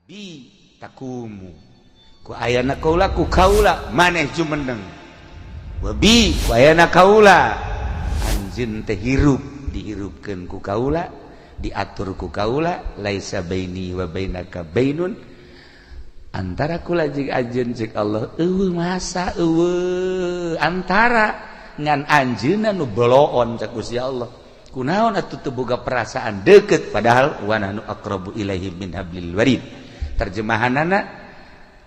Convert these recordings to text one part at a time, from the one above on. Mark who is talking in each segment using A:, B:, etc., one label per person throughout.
A: Bi takumu ku ayana kaula ku kaula maneh jumeneng, wa bi ku ayana kaula anjeun teh hirup, dihirupkeun ku kaula, diatur ku kaula. Laisa baini wa bainaka bainun, antara kula jeung anjeun, cek Allah, eueuh masa eueuh antara, ngan anjeunna nu boloon, cek Gusti Allah. Kunaon atuh teu boga perasaan deket, padahal wa nahnu aqrabu ilaihi min hablil warid. Terjemahanana,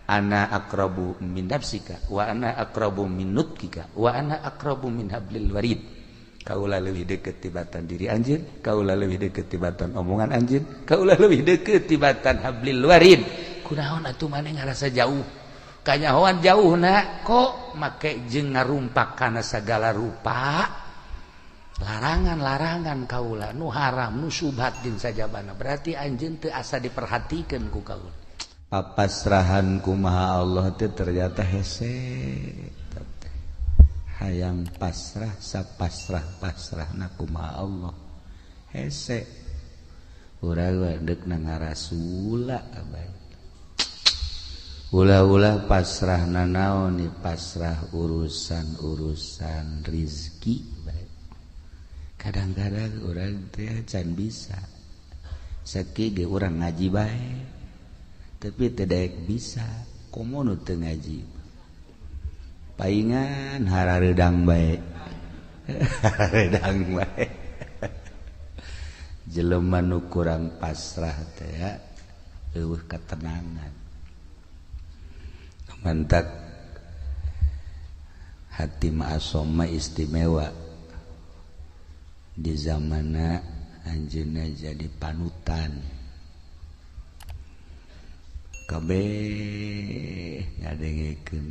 A: ana aqrabu min nafsika wa ana aqrabu min nutkika wa ana aqrabu min hablil warid. Kaula leuwih deket tibatan diri anjeun, kaula leuwih deket tibatan omongan anjeun, kaula leuwih deket tibatan hablil warid. Kunaon atuh maneh ngarasa jauh? Kanyahoan jauhna kok make jeung ngarumpak kana sagala rupa larangan-larangan kaula nu haram, nu subhat jeung sajabana, berarti anjeun teu asa diperhatikeun ku kaula. Papasrahan kumaha Allah teh ternyata hese. Hayang pasrah sapasrah pasrahna kumaha Allah hese. Urang deuk na ngarasula abah. Ulah-ulah pasrah nanaon nih, pasrah urusan-urusan rizki bae. Kadang-kadang urang teh can bisa seki ge urang ngaji bae, tapi teu daek bisa. Komo nu teu ngaji, paingan harareudang bae, harareudang bae. Jelema nu kurang pasrah teh eueuh ketenangan. Mantak Hatim Ashomma istimewa di zamana anjeunna, jadi panutan kabeh ngadengekeun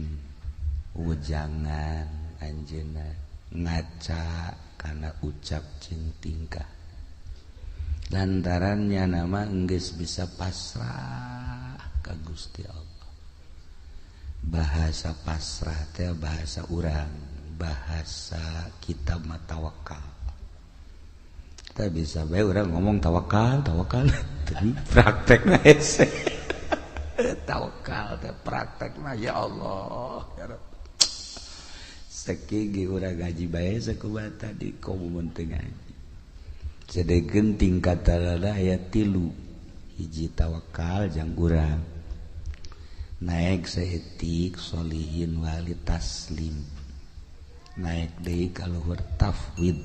A: wejangan anjeunna, ngaca kana ucap jeung tingkah, lantarannya nama enggeus bisa pasrah ka Gusti Allah. Bahasa pasrah teh bahasa urang, bahasa kita mah tawakal. Kita bisa bae urang ngomong tawakal tawakal, tapi praktekna hese. Tawakal teh praktekna, ya Allah ya Rabb. Seki ge urang ngaji bae sakumaha tadi, komo mun teu ngaji. Sedengkeun tingkatanana aya tilu: hiji tawakal jang urang, naik saeutik solihin wali taslim, naik deui ka luhur tafwid.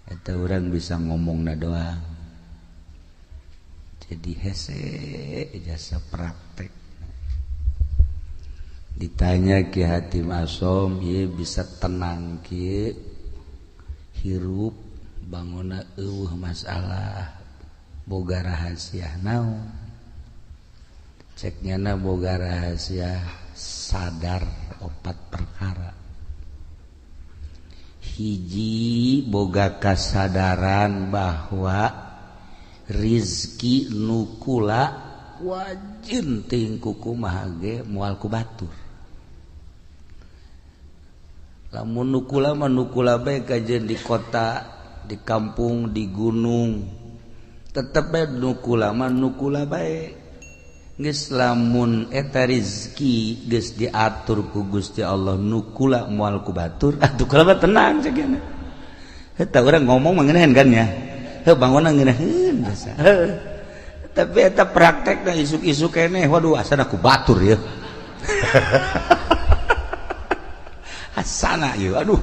A: Eta urang bisa ngomongna doang, jadi hese jasa praktek. Ditanya Ki Hatim Asom, ieu bisa tenang kieu hirup, bangunna eueuh masalah, boga rahasia naon? Cek nyana boga rahasia sadar opat perkara. Hiji, boga kasadaran bahwa rizki nukula wajin ting kumaha ge moal ku batur. Lamun nukula mah nukula bae, kajeun di kota, di kampung, di gunung, tetep bae nukula mah nukula bae. Geus lamun eta rizki geus diatur ku Gusti Allah nukula moal ku batur, atuh kula mah tenang, cek nya. Eta urang ngomong mah ngeunaheun kan ya, heuh, bangunna ngeunaheun biasa. Heuh, tapi eta praktekna isuk-isuk keneh, waduh, asana ku batur ya, asana ieu, aduh,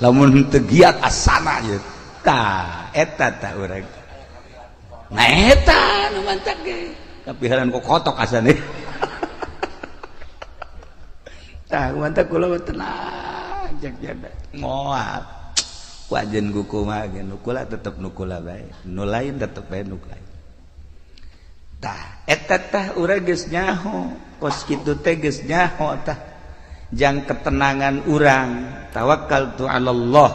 A: lamun teu giat asana ieu. Tah eta tah urang, nah eta nu mantak ge kapiharan kok kotok asane. Tah mantak kula mah tenang, cek jada moal wajen kumaha ge nukula tetep nukula bae, nu lain tetep bae nu lain. Tah eta tah urang geus nyaho kos kitu teh, geus nyaho tah jang ketenangan urang. Tawakkaltu 'ala Allah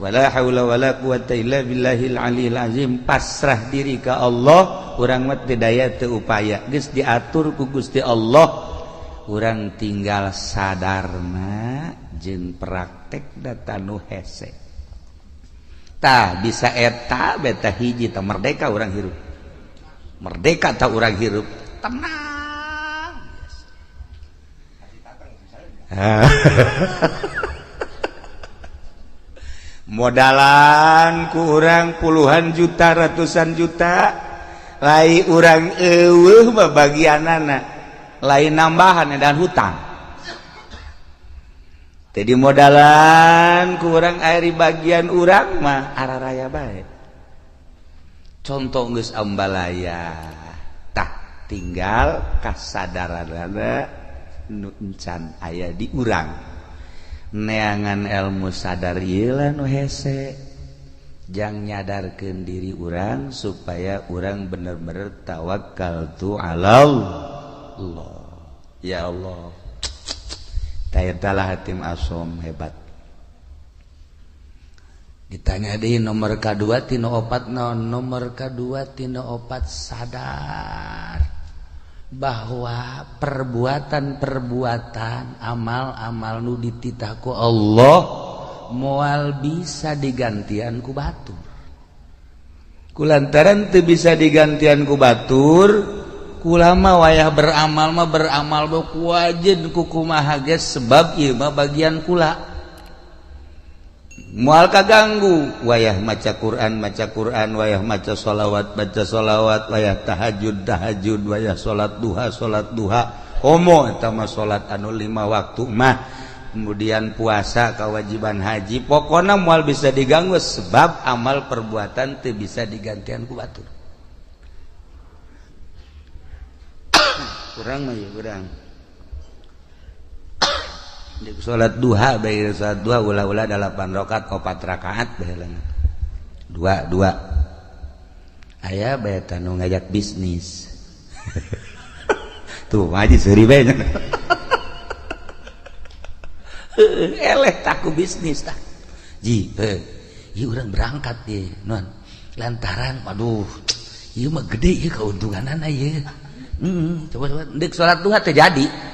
A: wala haula wala quwata illa billahil aliyil azim, pasrah diri ka Allah. Urang mah teu daya teu upaya, geus diatur ku Gusti Allah. Urang tinggal sadarna jeung praktek data nu hese. Tah bisa eta beta hiji tah merdeka urang hirup. Merdeka tak urang hirup tenang. Modalan ku urang puluhan juta ratusan juta lai urang eueuh mah bagianana lain nambahan dan hutang. Jadi modalan ku urang ari bagian urang mah araraya bae. Contoh geus ambalaya tah tinggal kasadaranana nu encan aya di urang. Neangan ilmu sadar ieu lah nu hese jang nyadarkeun diri urang supaya urang bener-bener tawakal tu Allah. Ya Allah, taala Hatim Asom hebat. Ditanya di nomor K2 tino opat non nomor K2 tino opat sadar bahwa perbuatan-perbuatan amal-amal nu dititah ku Allah moal bisa digantian ku batur. Kulantaran teu bisa digantian ku batur, kulama wayah beramal mah beramal ku wajen ku kumaha ge sebab ieu mah bagian kula. Moal kaganggu wayah maca Quran wayah maca sholawat wayah tahajud tahajud wayah salat duha komo eta mah salat anu 5 waktu mah kemudian puasa kewajiban haji pokona moal bisa diganggu sebab amal perbuatan teu bisa digantian ku batur. Kurang mah ya kurang. Salat duha bae salat duha ulah-ulah 8 rakaat 4 rakaat bae dua dua aya bae tanu ngajak bisnis. Tuh haji seuri bae. Eleh taku bisnis tah. Ji ieu urang berangkat ye non lantaran waduh ieu mah gede ieu keuntunganana ieu. Coba-coba deuk salat duha teh jadi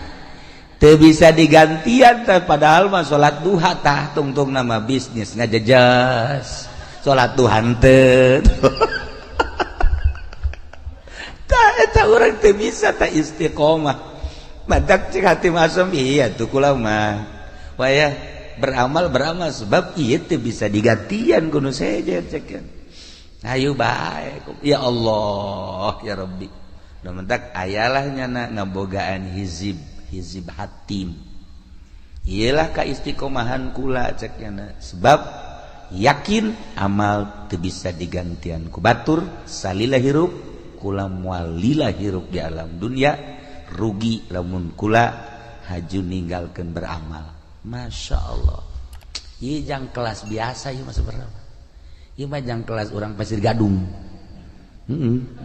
A: teu bisa digantian teh padahal mah salat duha tah tungtung nama bisnis ngajejas salat duha teu. Tah eta urang teu bisa tah istiqomah. Matak cek hati masum iya tuh kula mah wayah beramal beramal sebab ieu teu bisa digantian kudu sejen cek. Ayo bae ya Allah ya Rabbi. Da mentak ayalah nyana ngabogaan hizib hizib hatim. Iyalah ka istiqomahan kula ceknya sebab yakin amal teu bisa digantian ku batur salila hirup kula moal lila hirup di alam dunia rugi lamun kula haju ninggalkeun beramal. Masya Allah ieu jang kelas biasa ieu mah sebenarnya ieu mah jang kelas urang Pasir Gadung.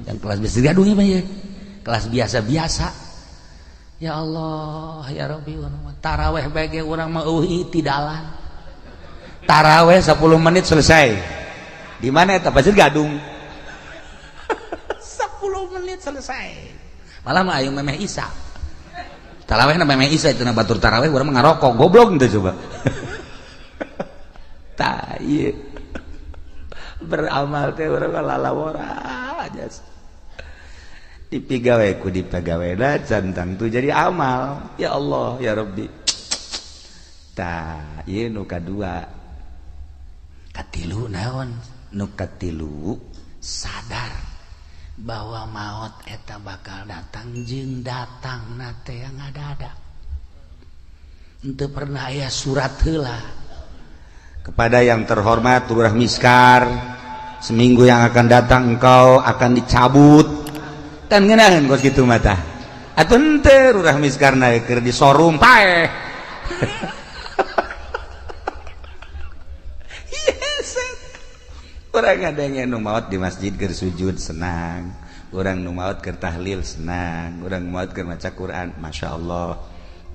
A: Jang kelas Pasir Gadung ieu mah ieu kelas biasa-biasa. Ya Allah ya Rabbi taraweh bae urang mah eueuh itidalan. Taraweh 10 menit selesai. Di mana eta Pasir Gadung? 10 menit selesai. Malah mah ayo memeh isa. Taraweh na memeh isa itu na batur taraweh urang mah ngarokok goblok teh coba. Tah ieu. Beramal teh urang mah lalawora aja. Dipigawe ku dipegawena cantang tuh jadi amal. Ya Allah ya Rabbi. Tah ieu nu kadua. Katilu naon? Nu katilu sadar bahwa maut eta bakal datang jeung datang na teh ngadada. Henteu pernah aya surat heula. Kepada yang terhormat Lurah Miskar, seminggu yang akan datang engkau akan dicabut. Kan ngeunaheun kos kitu mah tah. Atuh henteu Lurah Miskarna keur disorum paeh. Yes. Urang ngadenge nu maot di masjid keur sujud senang, urang nu maot keur tahlil senang, urang maot keur maca Quran, masyaallah.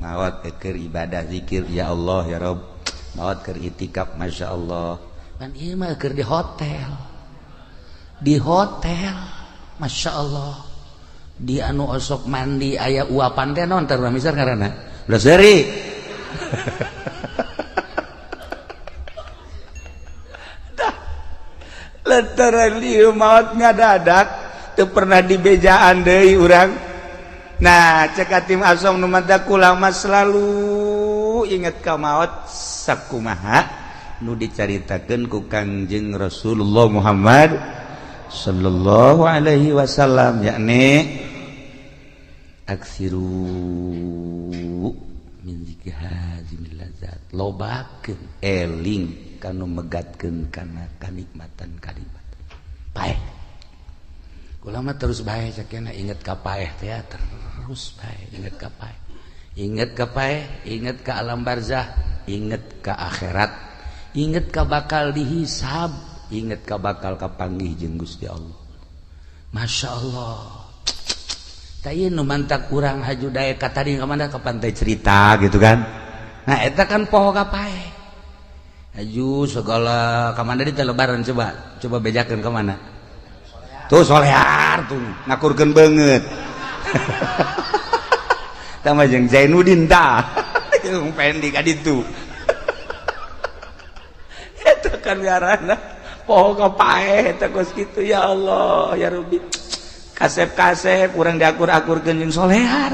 A: Maot keur ibadah zikir ya Allah ya Rabb. Maot keur itikaf masyaallah. Pan ieu mah keur di hotel. Di hotel, masyaallah. Di anu osok mandi aya uapan teh naon teh urang misar ngaranna? Ulah seuri. Tah lantaran ieu maot ngadadak Teu pernah dibejaan deui urang. Nah, cek Hatim Asom, nu matak kula mah selalu inget ka maot. Sakumaha nu dicaritakeun ku Kangjeng Rasulullah Muhammad sallallahu alaihi wasallam, yakni aksiru min dzikri hazimil ladzat, lobakeun eling kanu megatkeun kana kanikmatan kanikmatan paeh. Kula mah terus bae cekena inget ka paeh teh, terus bae inget ka paeh, inget ka paeh, inget ka alam barzah, inget ka akhirat, inget ka bakal dihisab, inget ka bakal kapanggih jeung Gusti Allah. Masya Allah. Tah, ieu nu mantak urang haju daek ka tadi ka mana, ka Pantai Cerita gitu kan. Nah, eta kan poho ka paeh. Haju segala ka mana di Lebaran, coba coba bejakeun ka mana tuh. Solear tuh ngakurkeun beungeut tah jeung Zainuddin tah jeung Pendi ka ditu. Eta kan ngaranna poho ka paeh eta kos kitu. Ya Allah ya Rabbi, kasep-kasep kurang diakur-akurkeun jeung solear.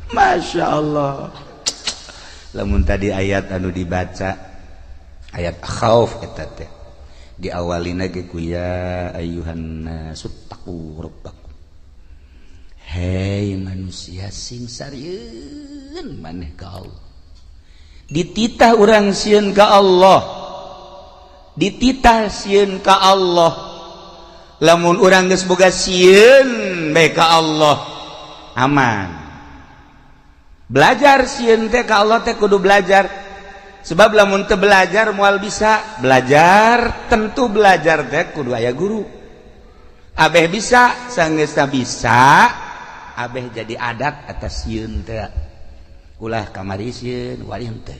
A: Masya Allah. Lamun tadi ayat anu dibaca ayat khauf, eta teh diawalina ge ku ya ayyuhan nasuttaqu rabbakum, hei manusia, sing sarieun maneh ka Allah. Dititah urang sieun ka Allah, dititah sieun ka Allah. Lamun urang geus boga sieun bae ka Allah, aman. Belajar sieun teh ka Allah teh kudu belajar, sebab lamun teu belajar moal bisa. Belajar, tentu belajar teh kudu aya guru. Abeh bisa, sanggeusna bisa, abeh jadi adat atas sieun teh. Ulah kamari sieun, wali teh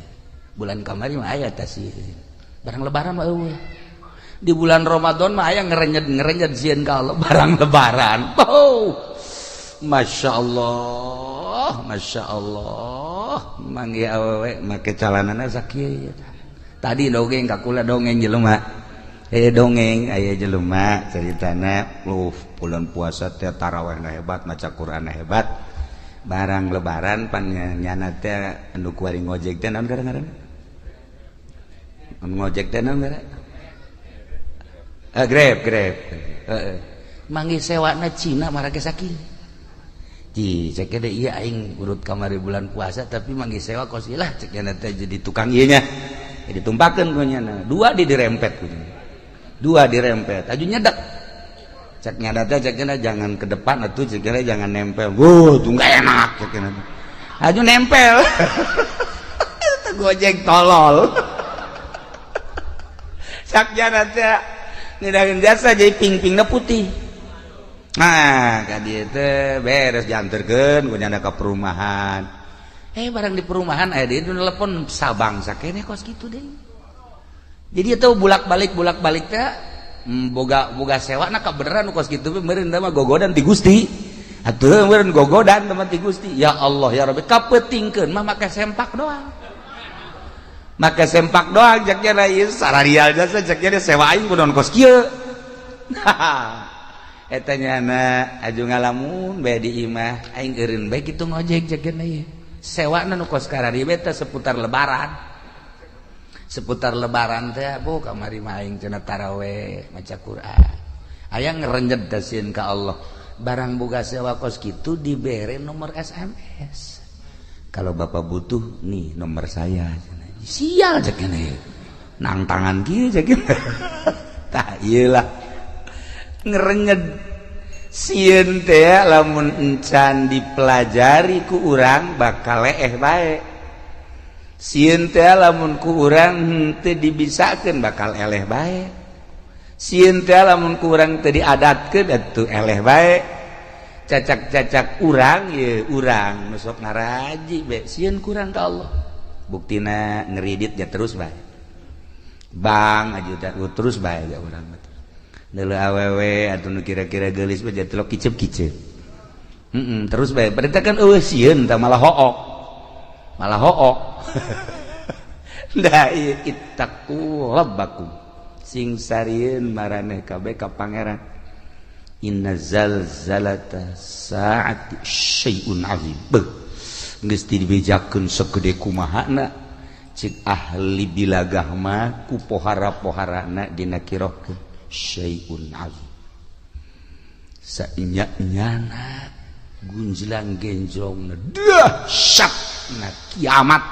A: bulan kamari mah aya atas sieun, barang Lebaran mah eueuh. Di bulan Ramadan mah aya ngerenyet ngerenyet sieun ka Allah. Barang Lebaran, oh, Masya Allah, Masya Allah, manggih awewe make calanana sakieu. Tadi dongeng ka kula, dongeng jelema, dongeng aya jelema ceritana lu bulan puasa teh tarawehna hebat, maca Quran hebat. Barang Lebaran pan nyana teh anu kuari ngojek teh, naon ngaranna anu ngojek teh, naon ngaranna? Grab, Grab. Heeh, manggih sewana Cina marake sakieu. Ji, cek deh, iya, aing urut kamari bulan puasa tapi manggih sewa kos lah, cek teh jadi tukang ieu nya. Jadi tumpakeun ku nyana. Dua di dirempet ku. Dua dirempet. Aju nyedek. Cek nyada teh, cek jangan ke depan atuh, cek jangan nempel. Wuh, tuh enggak enak, cek. Aju nempel. Itu Gojek tolol. Cak nyana teh ngedahin jasa jadi ping-pingna putih. Nah, ka dieu teh beres dianterkeun ku nyana ka perumahan. Barang di perumahan aya dia telepon Sabang sakene kos kitu deh. Jadi itu bulak-balik bulak-balik teh boga boga sewa na kabeneran kos kitu meureun mah gogodan ti Gusti. Atuh meureun gogodan teman ti Gusti. Ya Allah ya Rabbi, kapetingkeun mah make sempak doang. Make sempak doang, cek nya ieu sararial jasa, cek nya sewa aing kunaon kos kieu. Eta nyana aju ngalamun bae di imah, aing eureun bae kitu ngojek, cek nya ieu. Sewana nu kos karari teh seputar Lebaran. Seputar Lebaran teh, bu, kamari mah aing cenah taraweh maca Quran. Aya ngerenjet sieun ka Allah. Barang boga sewa kos kitu dibere nomor SMS. Kalau Bapak butuh, nih nomor saya. Sial, cek ini. Nang tangan kieu, cek. Tah, ieu lah ngerenyet sieun teh. Lamun encan dipelajari ku urang bakal leeh bae. Sieun teh lamun ku urang henteu dibisakeun bakal eleh bae. Sieun teh lamun ku urang teu diadatkeun atuh eleh bae. Cacak-cacak urang ye, urang nu sok ngaraji be sieun kurang ka Allah, buktina ngeridit ya terus bae. Bang aja terus bae ya urang mah. Deuleu awewe atuh nu kira-kira geulis mah jadi kicep-kicep. Terus bae. Berarti kan eueuh sieun tah, malah hook. Malah hook. Da ittaqu rabbakum. Sing sarieun maraneh kabeh ka Pangeran. Inna zalzalata saati syai'un azim. Beuh, geus dibejakeun segede kumahana, cik ahli bilagah mah ku pohara-poharana dinakirohkeun syai'un azim. Sainya-nyana gunjlang genjrong dahsyat na kiamat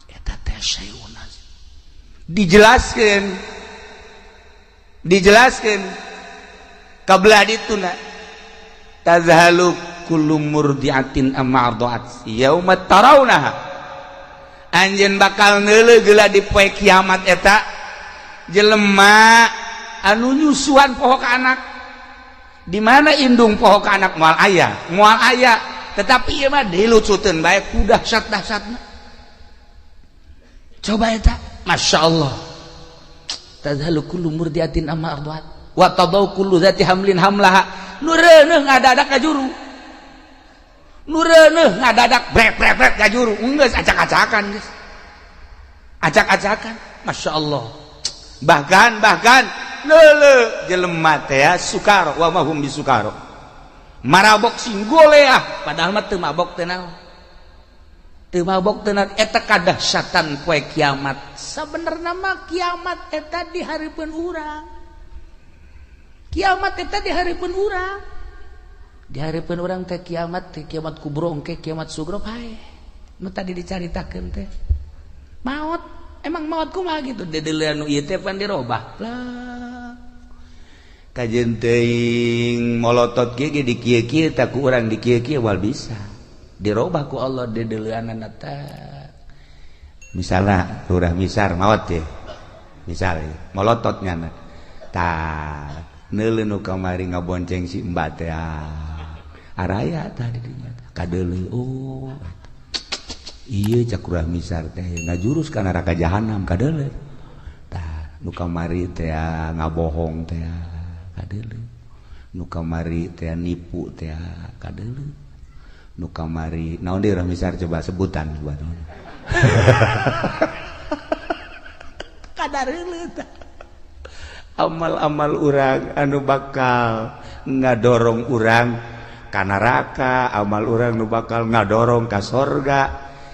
A: eta teh syai'un azim. Dijelaskeun, dijelaskeun kabelah dituna, tazhalu kullu murdiatin amma arda'at yauma tarawnaha. Anjeun bakal neuleuh geula di poe kiamat eta jelema anu nyusuan poho ka anak. Di mana indung poho ka anak? Moal aya, moal aya. Tetapi ieu mah dilucuteun bae ku dahsyat-dahsyatna. Coba eta, Masya Allah. Tadhalu kullu murdiatin amma arda'at wa tadau kullu dzati hamlin hamlaha. Nu reuneuh ngadadak ka juru, nu reuneuh ngadadak brek brek brek ka juru. Geus acak-acakan, geus acak-acakan. Masya Allah. Bahkan bahkan leule jelema teh sukaro wa ma hum bisukaro, marabok sing goleah, padahal mah teu mabok teu naon, teu mabok teu naon. Eta kadahsyatan poe kiamat. Sabenerna mah kiamat eta di hareupeun urang. Kiamat eta di hareupeun urang, di hareupeun urang teh kiamat teh, kiamat kubro engke, kiamat sugro pae nu tadi dicaritakeun teh. Maot, emang maot kumaha gitu? Dedeuleun nu ieu teh pan dirobah lah. Kajeun teuing molotot kieu ge di kieu-kieu tak ku urang, di kieu-kieu wal bisa dirobah ku Allah dedeuleunana teh. Misalnya Lurah Misar maot ya, misal molotot nyana tah, neuleuh nu kamari ngabonceng si Mbak teh araya tah di dinya kadeuleu. Oh iya, cak Lurah Misar teh ngajurus ka neraka jahanam, kadeuleu tah. Nu kamari teh ngabohong teh kadeuleu, nu kamari teh nipu teh kadeuleu, nu kamari naon deui, Lurah Misar coba sebutan buat kadareuleu tah. Amal-amal urang anu bakal ngadorong urang ka neraka, amal urang nu bakal ngadorong ka sorga,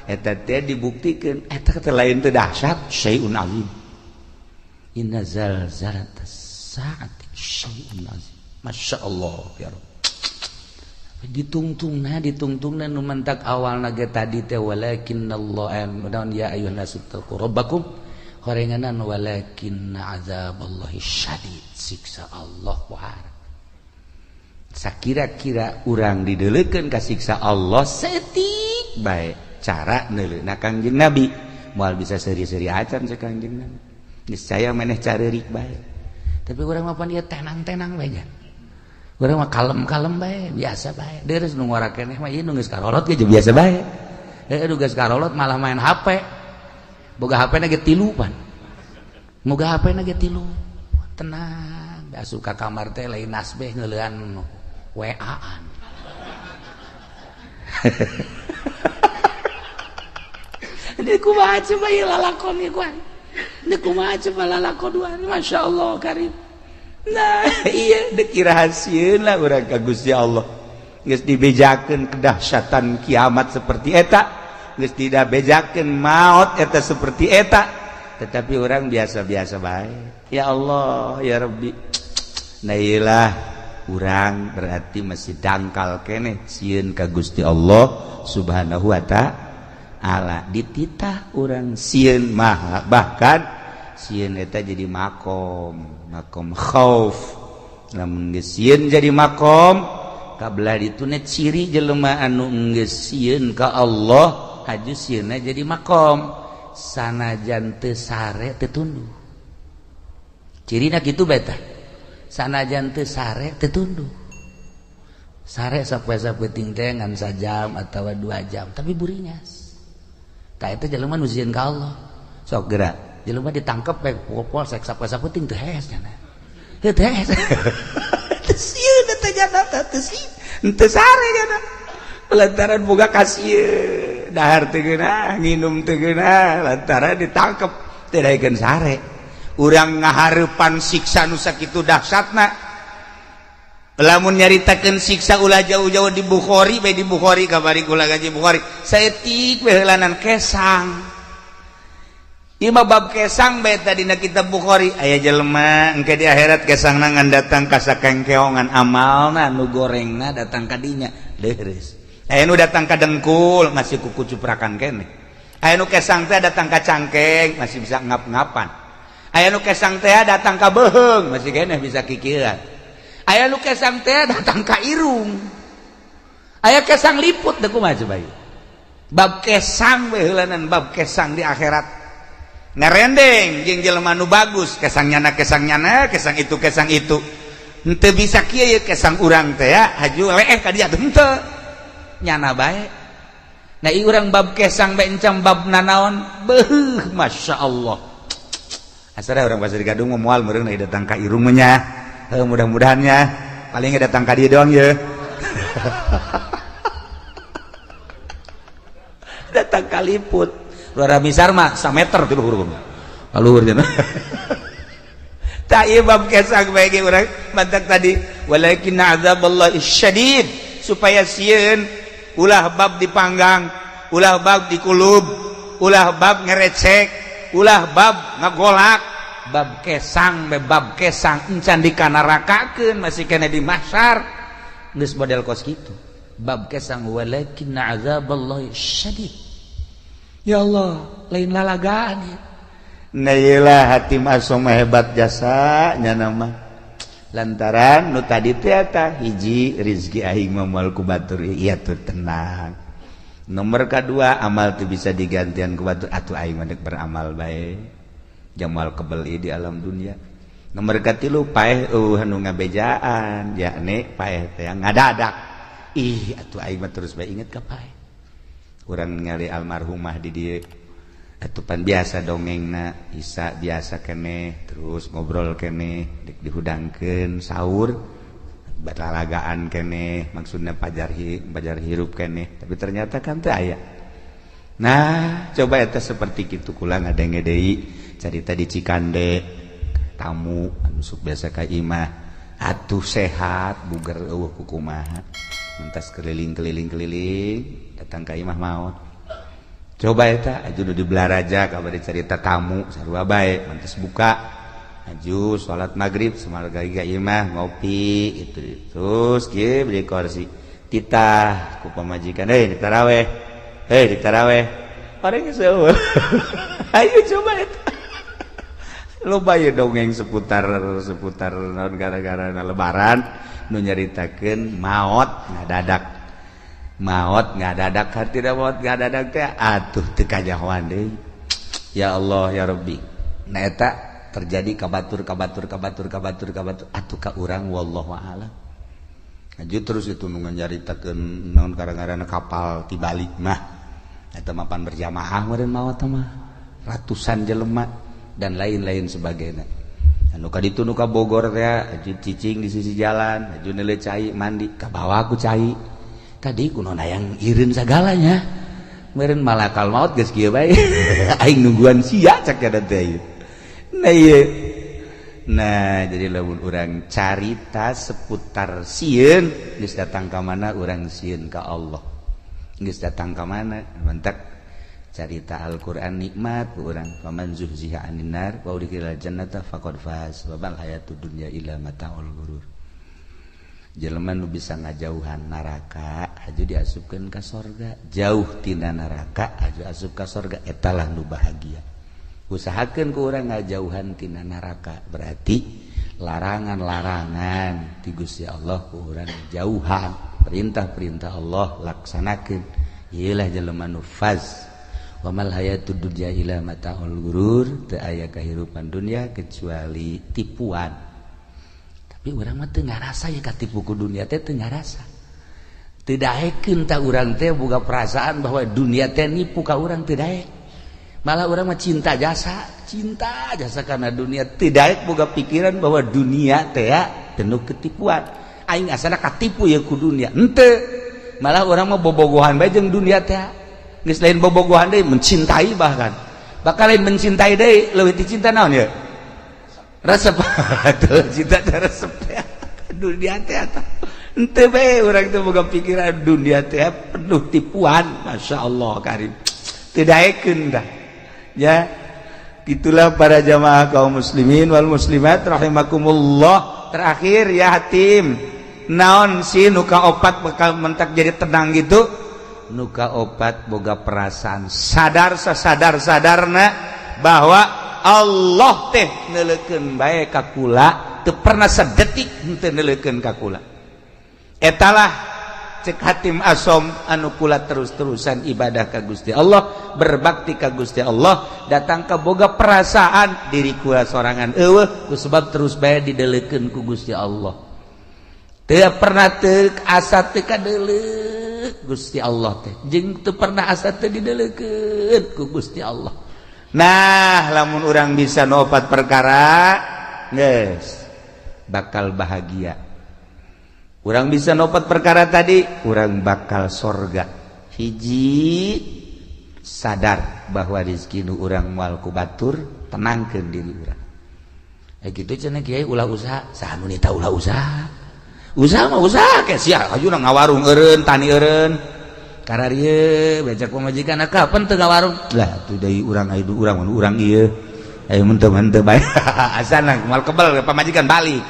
A: eta teh dibuktikeun eta teh lain teu dahsyat, syai'un azim. Inna zalzalatas saati syai'un azim. Masya Allah ya Rabb. Ditungtungna, ditungtungna nu mantak awalna ge tadi teh walakinnallah naon, ya ayyuhan nasu taqu rabbakum, horenganan walakinna azaballahi syadid, siksa Allah pohara. Sakira-kira urang dideulekeun ka siksa Allah setik bae cara neuleuna Kangjeng Nabi, moal bisa seuri-seuri acan cek Kangjeng Nabi, niscaya maneh careurik bae. Tapi urang mah pan ieu tenang-tenang bae nya, urang mah kalem-kalem bae, biasa bae. Deres nu ngora keneh mah ieu nu geus karolot ge biasa bae. Heuh, nu geus karolot malah main HP, boga HP na ge tilu pan, boga HP na ge tilu, tenang. Asup ka kamar teh lain nasbeh, ngeulean WA-an. Ini kumaha coba ieu lalakon ieu kuan? Ini kumaha coba lalakon dua? Masya Allah karim. Nah, iya dek rahasieun lah urang ka Gusti Allah. Geus dibejakeun kedahsyatan kiamat seperti eta, geus tidak bejakeun maot eta seperti eta, tetapi orang biasa-biasa bae. Ya Allah, ya Rabbi. Nah, iyalah urang berarti masih dangkal keneh sieun ka Gusti Allah Subhanahu wa ta'ala. Dititah urang sieun mah, bahkan sieun eta jadi makom, makom khauf. Lamun geus sieun jadi makom kabelah dituna ciri jelema anu geus sieun ka Allah, haju sieunna jadi makom, sanajan teu sare teu tunduh. Cirina kitu bae tah, sanajan teu sare teu tunduh. Sare sapoe-sapoe teh ngan sajam atawa 2 jam tapi buringas. Tah, eta jelema nu sieun ka Allah. Sok gerak jelema ditangkep bae polsek sapoe-sapoe teu hees nya, teu hees, teu sieun eta jana, teu sieun, teu sare jana, lantaran boga kasieun. Dahar teu geunah, nginum teu geunah, lantaran ditangkep teu daekeun sare. Urang ngaharepan siksa nu sakitu dahsyatna. Lamun nyaritakeun siksa ulah jauh-jauh, di Bukhari bae, di Bukhari kabari kula gaji Bukhari saeutik we heulanan kesang. Ieu mah bab kesang bae tadi na kitab Bukhari. Aya jelema engke di akhirat kesangna ngan datang ka sakengkeongan amalna nu gorengna datang ka dinya leures. Aya nu datang ka dengkul, masih kuku cuprakan keneh. Aya nu kesang teh datang ka cangkeng, masih bisa ngap-ngapan. Aya nu kesang teh datang ka beuheung, masih keneh bisa kikieuan. Aya nu kesang teh datang ka irung, aya kesang liput deh. Kumaha coba ieu bab kesang we heulanan? Bab kesang di akhirat ngarendeng jeung jelema nu bagus, kesang nyana, kesang nyana, kesang itu, kesang itu. Henteu bisa kieu ye kesang urang teh ya, haju leeh ka dia henteu nyana bae. Nah, ieu urang bab kesang bae encam bab nanaon. Beuh, Masya Allah, asal urang Pasir Gadung mah moal meureun datang ka irung mah nya. Heuh, mudah-mudahannya paling datang ka dieu doang ye, datang ka liput. Luar misar mah sameter ti luhur, ka luhur cenah. Tak, ieu bab kesang bae ge urang mantak tadi walakin azaballahi syadid, supaya sieun ulah bab dipanggang, ulah bab dikulub, ulah bab ngerecek, ulah bab ngagolak. Bab kesang be, bab kesang encan dikanarakakeun, masih kena di mahsyar geus model kos kitu bab kesang. Walakin azaballahi syadid. Ya Allah, lain lalagaan ya. Nah, iyalah Hatim Asom hebat jasa nya nama lantaran nu tadi teh eta hiji rizki aing mah moal ku batur, iya tuh tenang. Nomor kedua, amal tuh bisa digantian ku batur, atuh aing mah dek beramal bae jamal kebeli di alam dunia. Nomor katilu, paeh eueuh anu ngabejaan, yakni paeh teh ngadadak. Ih, atuh aing mah terus bae inget ka paeh. Urang ningali almarhumah di dieu atupan biasa dongengna isa biasa keneh, terus ngobrol keneh, dek dihudangkeun sahur, berlalagaan keneh, maksudnya pajar pajar hirup keneh, tapi ternyata kan teu aya. Nah, coba eta seperti kitu. Kula ngadenge deui carita di Cikande, tamu anu sok biasa ka imah, atuh sehat buger, eueuh kukumaha, mentas keliling-keliling keliling, datang ka imah, maot. Coba eta aju nu di Balaraja kabar cerita, tamu sarua bae, mantas buka aju salat maghrib semarga ka imah ngopi itu, terus kieu beli kursi, titah ku pamajikan, "Hei, di taraweh, hei, di taraweh." Orang geus. Ayo coba eta loba ya dongeng seputar seputar naon, gara-gara lebaran nu nyaritakeun maot ngadadak, maot ngadadak, hartina maot ngadadak teh atuh teu kanyahoan deui. Ya Allah, ya Rabbi. Nah, eta terjadi ka batur, ka batur, ka batur, ka batur, ka batur, atuh ka urang wallahu a'lam. Aju terus itu nu nyaritakeun naon, gara-gara kapal tibalik mah eta mapan berjamaah meureun maot mah ratusan jelema dan lain-lain sebagainya. Anu ka ditu nu ka Bogor teh aju cicing di sisi jalan, aju neuleuh cai, mandi ka bawah ku cai tadi kuno hayang ireun sagalanya meureun malakal maut geus kieu bae, "Aing nungguan sia," cak teh. Nah, ieu. Nah, jadi lamun urang carita seputar sieun, geus datang ka mana urang sieun ka Allah, geus datang ka mana. Mantak carita Al-Qur'an nikmat ku urang, faman zuhziha anin nar wa udkhilal jannata faqad faz wa mal hayatud dunya illa mataul ghurur. Jelema nu bisa ngajauhan neraka aju diasupkeun ka sorga, jauh tina neraka aju asup ka sorga, etalah nu bahagia. Usahakeun ku urang ngajauhan tina neraka, berarti larangan-larangan ti Gusti Allah ku urang jauhan, perintah-perintah Allah laksanakeun. Ieulah jelema nu faz. Wa mal hayatud dunya illa mataul ghurur, teu aya kahirupan dunia kecuali tipuan. Tapi urang mah teu ngarasa ya katipu ku dunia teh, teu ngarasa, teu daekeun. Ta urang teh boga perasaan bahwa dunia teh nipu ka urang, teu daek. Malah urang mah cinta jasa, cinta jasa karena dunia, teu daek boga pikiran bahwa dunia teh ya penuh ketipuan. Aing asana katipu ya ku dunia, henteu. Malah urang mah bobogohan bae jeung dunia teh. Geus lain bobogohan deui, mencintai. Bahkan bakal lain mencintai deui, leuwih dicinta naon ya. Resep tuh cita resep teh dunia teh eta. Henteu bae urang teh boga pikiran dunia teh penuh tipuan, Masya Allah karim. Teu daekeun dah. Ya, itulah para jamaah kaum muslimin wal muslimat rahimakumullah. Terakhir ya Hatim, naon sih nu kaopat bakal mentak jadi tenang gitu? Nu kaopat boga perasaan sadar sasadar sadarna bahwa Allah teh neuleukeun bae ka kula, teu pernah sedetik henteu neuleukeun ka kula. Etalah cek Hatim Asom anu kula terus-terusan ibadah ka Gusti Allah, berbakti ka Gusti Allah, datang ka boga perasaan diri kula sorangan eueuh ku sebab terus bae dideulekeun ku Gusti Allah. Teu pernah teu asa teu kadeuleuk Gusti Allah teh, jeung teu pernah asa teu dideulekeun ku Gusti Allah. Nah, lamun urang bisa nu opat perkara geus bakal bahagia. Urang bisa nu opat perkara tadi, urang bakal sorga. Hiji, sadar bahwa rezeki nu urang moal ku batur, tenangkeun diri urang. Eh gitu cenah kiai, ulah usaha, saha nu nita ulah usaha? Usaha mah usaha ke sia, hajuna ngawarung eureun, tani eureun. Kararieu becak pamajikan, kapan teu ngawarung? Lah atuh deui urang aya urang urang ieu. Ayo mun teu henteu bae. Asana moal kebel pamajikan balik.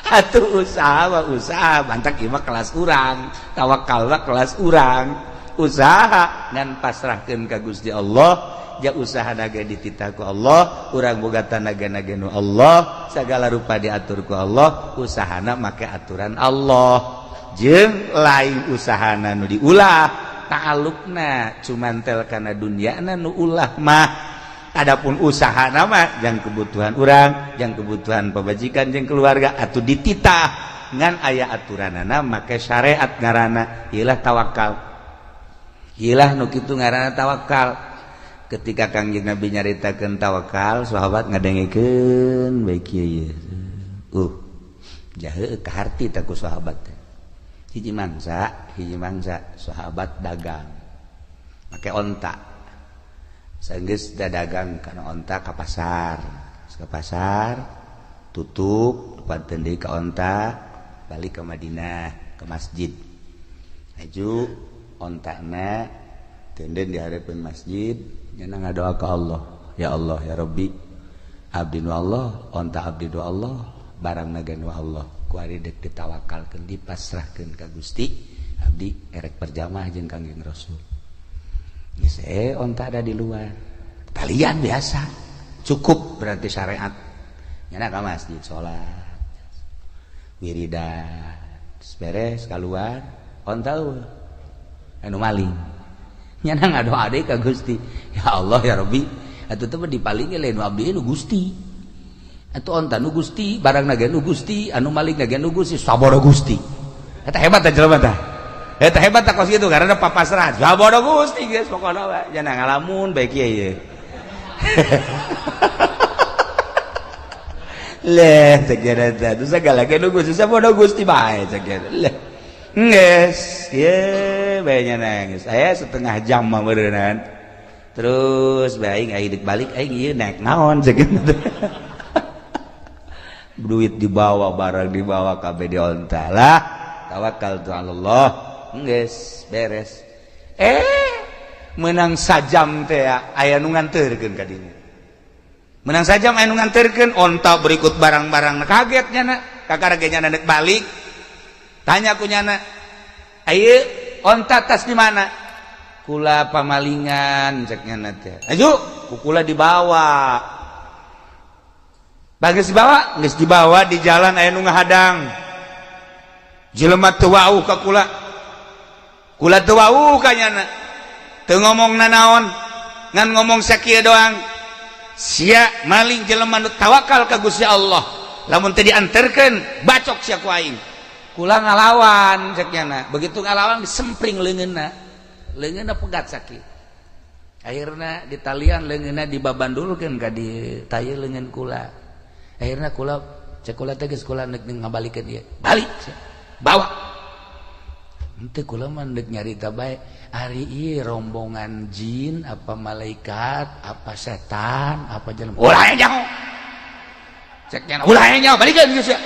A: Atuh usaha mah usaha, bantak ieu mah kelas urang, tawakal mah kelas urang. Usaha ngan pasrahkeun ka Gusti Allah, ja usaha naga dititah ku Allah, urang boga tanaga naga nu Allah, segala rupa diatur ku Allah, usahana make aturan Allah. Jeung lain usahana nu diulah, ta'alluqna cuman tel kana dunyana nu ulah mah. Adapun usaha nama yang kebutuhan urang, yang kebutuhan pamajikan jeung keluarga atau dititah ngan aya aturanana make syariat ngaranna ilah tawakal. Ilah nu kitu ngaranna tawakal. Ketika Kangjeng Nabi nyaritakeun tawakal, sahabat ngadengekeun bae kieu ieu. Jahe kaharti tah ku sahabat teh. Hiji mangsa sahabat dagang make onta. Sanggeus dagang kana onta ka pasar. Ka pasar tutup panten deui ka onta, balik ke Madinah ke masjid. Aju ontana tenden di hareupeun masjid, nyana ngadoa ka Allah, ya Allah ya Rabbi, abdi nu Allah, onta abdi nu Allah, barang naga nu Allah, ku ari deuk ditawakalkeun dipasrahkeun ka Gusti, abdi erek berjamaah jeung Kangjeng Rasul. Geus onta ada di luar. Talian biasa. Cukup berarti syariat. Nyana ka masjid salat. Wiridan. Beres keluar, onta eueuh. Anu maling. Nyana ngadoa deui ka Gusti. Ya Allah ya Rabbi, atuh teh dipalingi lain nu abdi nu Gusti. Atuh onta nu Gusti, barang naga nu Gusti, anu maling naga nu Gusti, sabodo Gusti. Eta hebat teh jelema tah. Eta hebat tah kos kitu karena papasrah. Sabodo Gusti geus pokona we. Jana ngalamun bae kieu ye. Leh cek teh atuh sagala ge nu Gusti sabodo Gusti bae cek leh. Geus ieu bae nya nangis. Aya setengah jam mah meureunnan. Terus bae aing deuk balik aing ieu naik naon cek. Duit dibawa, barang dibawa kabeh di onta lah. Tawakal tu Allah. Geus beres. Menang sajam teh aya nu nganterkeun ka dinya. Menang sajam aya nu nganterkeun onta berikut barang-barang. Kaget nyana, kakara ge nyana deuk balik. Tanya ku nyana, "Ayeuna onta tas di mana?" Kula pamalingan cek nyana teh. Aju, ku kula dibawa. Bagus dibawa, geus dibawa di jalan aya nu ngahadang. Jelema teu wauh ka kula. Kula teu wauh ka nyana. Teu ngomong nanaon, ngan ngomong sakieu doang. Sia maling jelema nu tawakal ka Gusti Allah. Lamun teu dianterkeun, bacok sia ku aing. Kula ngalawan cek nyana. Begitu ngalawan disempring leungeunna. Leungeunna pegat sakieu. Akhirna ditalian leungeunna dibabandulkeun ka di taye leungeun kula. Akhirna kula cek kula teh geus kula nek ngabalikeun ieu. Balik sia. Bawa. Henteu kula mah deuk nyarita bae ari ieu rombongan jin apa malaikat apa setan apa jelema ulah nyaho. Cek nya ulah nyaho balikeun geus ya.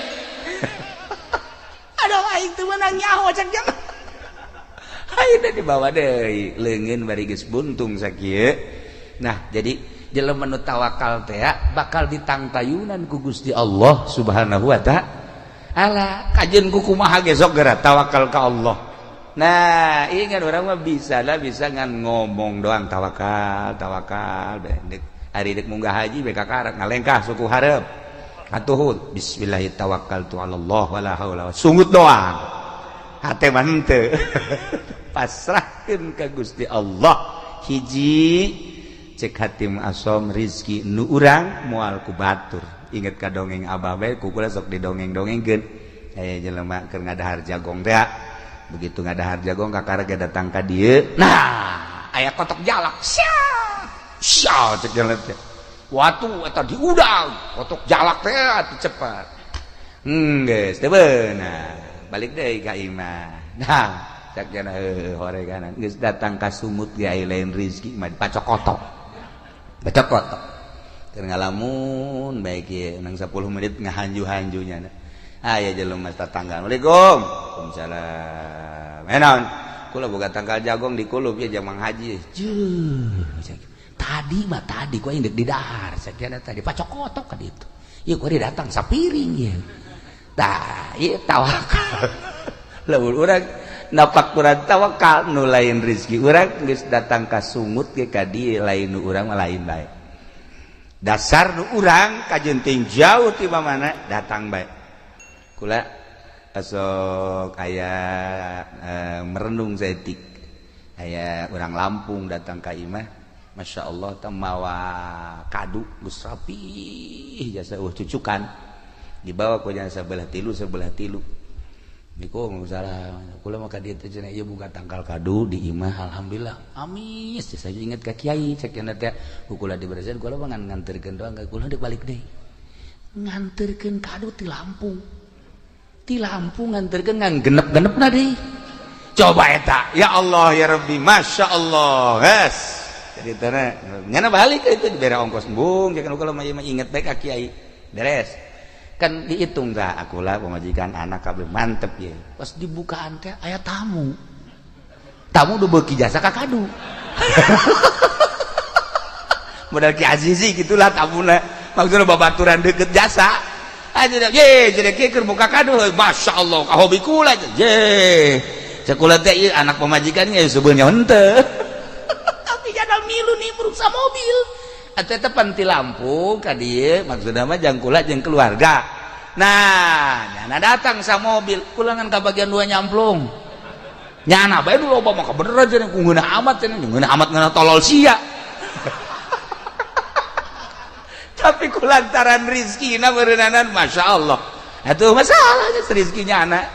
A: Aduh aing teu meunang nyaho cek nya. Ayeuna dibawa deui leungeun bari geus buntung sakieu. Nah, jadi jelema nu tawakal teh bakal ditangtayunan ku Gusti Allah Subhanahu wa ta'ala. Kajeun ku kumaha ge sok geura tawakal ka Allah. Nah, ingat orang mah bisa lah bisa ngan ngomong doang tawakal, tawakal dek ari dek munggah haji be kakarak ngalengkah suku hareup. Atuh bismillah tawakkaltu ala Allah wala haula sungut doang. Hate mah henteu. Pasrahkeun ka Gusti Allah. Hiji cek hatim asom rizki nu urang moal ku batur. Inget ka dongeng abah bae ku kula sok didongeng-dongengkeun. Aya jelema keur ngadahar jagong teh. Begitu ngadahar jagong kakara ge datang ka dieu. Nah, aya kotok jalak. Sia. Sia cek jelema teh. Watu eta diudang, kotok jalak teh atuh cepat. Geus teu beunang. Balik deui ka imah. Nah, cek jana heuh horeganan geus datang ka sumut ge aya lain rizki mah dipacok kotok. Pacok kotok. Keur ngalamun bae kieu nang 10 menit ngahanju-hanjunya. Aya jelema tetangga. Assalamualaikum. Waalaikumsalam. Eh naon? Kula boga tangkal jagong di kulub ya jamang haji. Jeuh. Tadi mah tadi ku aing deuk didahar sakieu tadi pacok kotok ka ditu. Ieu ku datang sapiring ieu. Tah, ieu tawakal. Lamun urang napak kurang tawakal nu lain rizki urang geus datang ka sungut ge ka dieu lain nu urang mah lain bae. Dasar nu urang kajeun ting jauh ti mana datang bae. Kula asok aya merenung saeutik. Aya urang Lampung datang ka imah. Masya Allah teh mawa kadu geus rapi jasa cucukan dibawa ku jasa sebelah tilu sebelah tilu. Niko salah kula mah ka dieu teh cenah ieu buka tangkal kadu di imah alhamdulillah amis saya inget ka kiai cek cenah teh ku kula diberesin kula mah ngan nganterkeun doang ka kula deuk balik deui nganterkeun kadu ti Lampung nganterkeun ngan genep-genepna deui coba eta ya Allah ya Rabbi Masya Allah geus jadi tanah nyana balik itu dibere ongkos embung jangan kula mah inget bae ka kiai beres kan dihitung dah akulah pemajikan anak kabeh mantep ya pas dibukaan teh aya tamu tamu udah beuki jasa ka kadu modal Ki Azizi gitulah tamuna maksudnya babaturan deket jasa aja ye jadi kieu keur buka kadu Masya Allah ka hobi kula ye cek kula teh ieu anak pemajikannya sebenarnya henteu tapi jada milu nimbrung sa mobil atau eta pan ti Lampung ka dieu maksudna mah jang kula jeung keluarga. Nah, nyana datang sa mobil kulangan ka bagian dua nyamplung. Nyana bae nu loba mah bener aja ku ngeunah amat cenah ngeunah amat ngeunah tolol sia. Tapi kulantaran rizkina beureunanan Masya Allah. Atuh masalahnya rizkinya anak.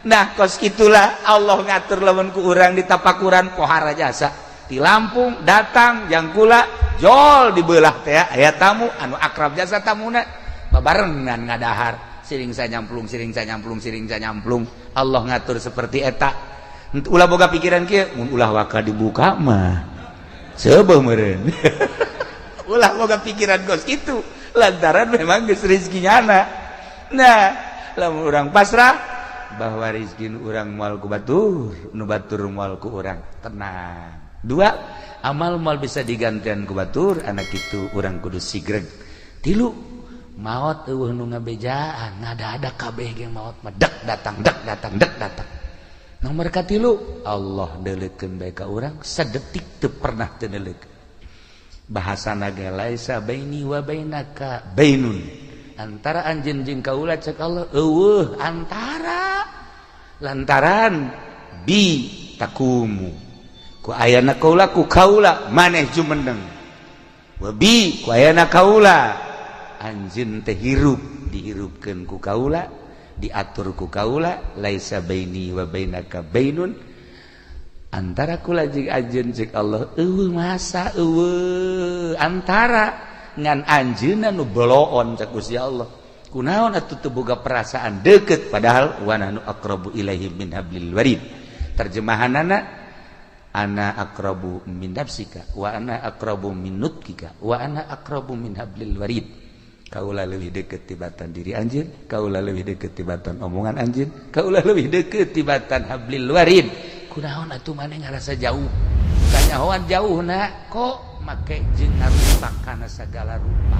A: Nah, kos itulah Allah ngatur lamun ku urang di tapakuran pohara jasa. Di Lampung datang jang kula jol dibelah teh aya tamu anu akrab jasa tamuna babarengan ngadahar siring saya nyamplung siring saya nyamplung siring saya nyamplung Allah ngatur seperti eta ulah boga pikiran kieu mun ulah waka dibuka mah seubeuh meureun ulah boga pikiran kos kitu lantaran memang geus rezekinya anak. Nah, lamun urang pasrah bahwa rezeki nu urang moal ku batur nu batur moal ku urang tenang. Dua, amal moal bisa digantian ku batur anak itu urang kudu sigreg. Tilu, maot eueuh nu ngabejaan ngada-ada kabeh ge maot mah dek datang dek datang dek datang. Nomor katilu, Allah deuleukeun bae ka urang sedetik teu pernah teu deuleukeun. Bahasana ge laisa baini wa bainaka bainun. Antara anjeun jeung kaula cek Allah eueuh antara lantaran bi takumu ku ayana kaula ku kaula maneh jumeneng wa bi ku ayana kaula anjeun teh hirup dihirupkeun ku kaula diatur ku kaula laisa baini wa bainaka bainun antara kula jeung anjeun cek Allah eueuh masa eueuh antara ngan anjeunna nu boloon cek Gusti Allah kunaon atuh teu boga perasaan deukeut padahal wa nahnu aqrabu ilaihi min hablil warid. Terjemahanana, ana aqrabu min nafsika wa ana aqrabu min nutkika wa ana aqrabu min hablil warid. Kaula leuwih deket tibatan diri anjeun, kaula leuwih deket tibatan omongan anjeun, kaula leuwih deket tibatan hablil warid. Kunaon atuh maneh ngarasa jauh? Kanyahoan jauh na kok make jeung ngarupa kana sagala rupa.